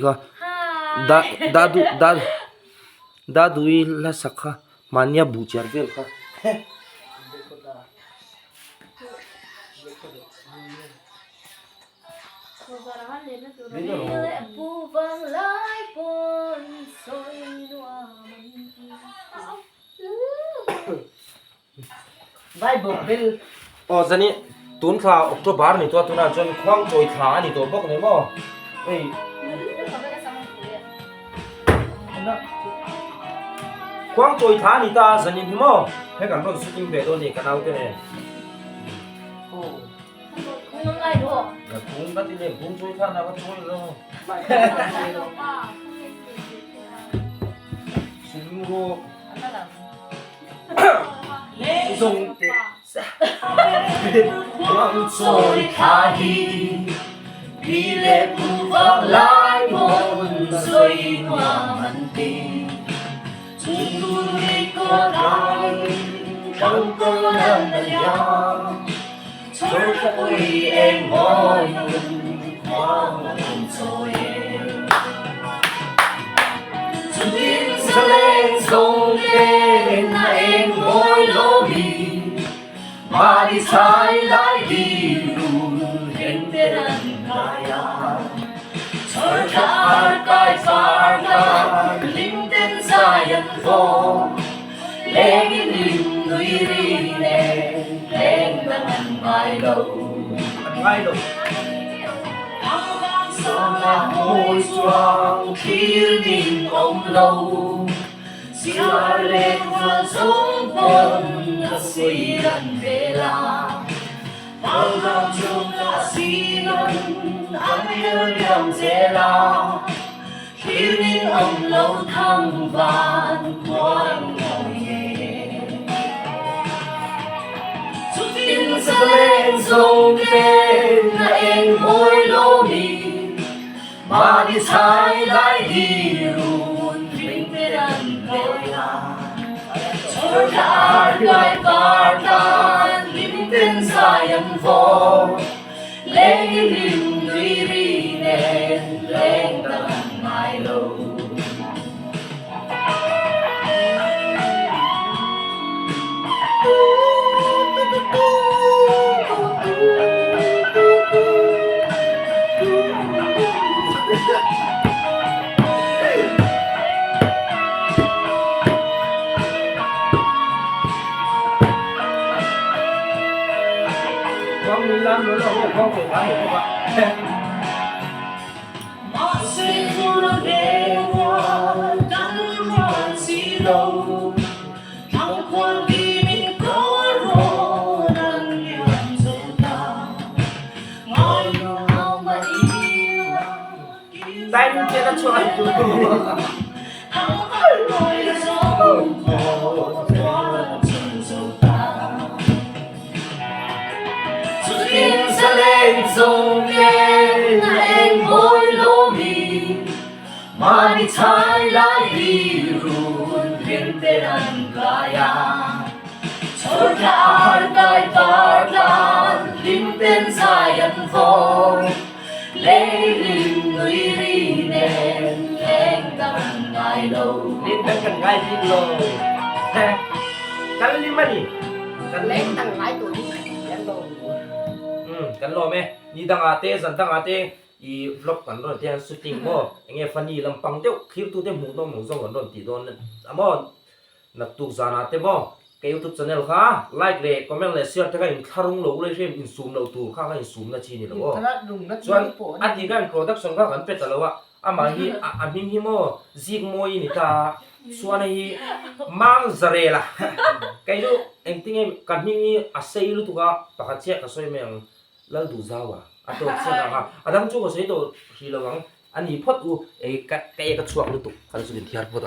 Kha da da du da da dui hla sak kha mahnia buh chiar vel kha. Aw zani tun thla October ni tawh a tunah chuan khuang chawi thla a ni tawh bawk ni maw hei khuang chawi thla a ni ta a zanin hi maw hei kan rawn shooting ve dawn a ni ka naute nen. Phung ka ti lem phung chawi thla na ka chawi lo. Sungro. Zong te Khuang chawi thla hi Pi le pu vanglai pawn sawi nuam an ti Chun tur ri ko lai Thlang tawn an a liam Chhawr thla pui eng mawi nun Khuang an chawi e Chutin zaleng zawng ten a eng mawi lawmi Mahni chai lai di run hleng ber an ngai a Chhawr thla ar kai far nan hlim ten zai an vawm Leng in lim nui ri nen leng dang an ngai lo. An ngai lo. Mawi chuang thlir ning awm lo Siar leh rual zawng pawn a sawi an vel a Thangvang chunga sinon an her liam zel a Thlir ning awm lo thangvan khuan mawi e. Chutin zaleng zawng ten a eng mawi lawmi Mahni chhai lai hi run hring te an ngawi a Chhawr thla ar kai par tan hlim ten zai an vawm Leng i hlim nui ri nen leng dang an ngai lo. Mahse tur a hmel kan rual si lo, Thangkhual bim in kawl rawn an liam zo ta, Ngai lo mah ila kil Thangkhual mawi zawng pawh tuar chun zo ta. Chutin zaleng zawng nen a eng mawi lawmi Mahni chhai lai hi run hlim ten an kai a Chhawr thla ar kai par tlan hlim ten zai an vawm Lei hlim nui ri nen leng dang an ngai lo. Leng dang kan ngai bik lo. Kan lim a ni. Kan leng dang ngai tur hi kan lo. Umm kan lawm e. Ni dangah te zan dangah te i vlog kan rawn ti a shooting maw enge funny lampang deuh thlirtute hmuh nawm ang zawng kan rawn tih dawn a maw. Naktuk zanah te maw ka youtube channel kha like leh comment leh share te kha in thlarung lo ula i hriat insum loh tur kha kha insum na chi ni lo aw. Chuan a ti khan production kha kan pe ta lo a, amah hi a hming hi maw zik mawi ni ta a, chuan hei hi mang zarel a kei chu engtinge ka hming hi a sei lutuk a pakhat chiah ka sawi mai ang Lalduhzaua a tawk chiah ang a, a dang chu ka sawi tawh hrih lo ang a ni phawt u, ei ka ei ka chhuak lutuk kha chu inthiar phawt a.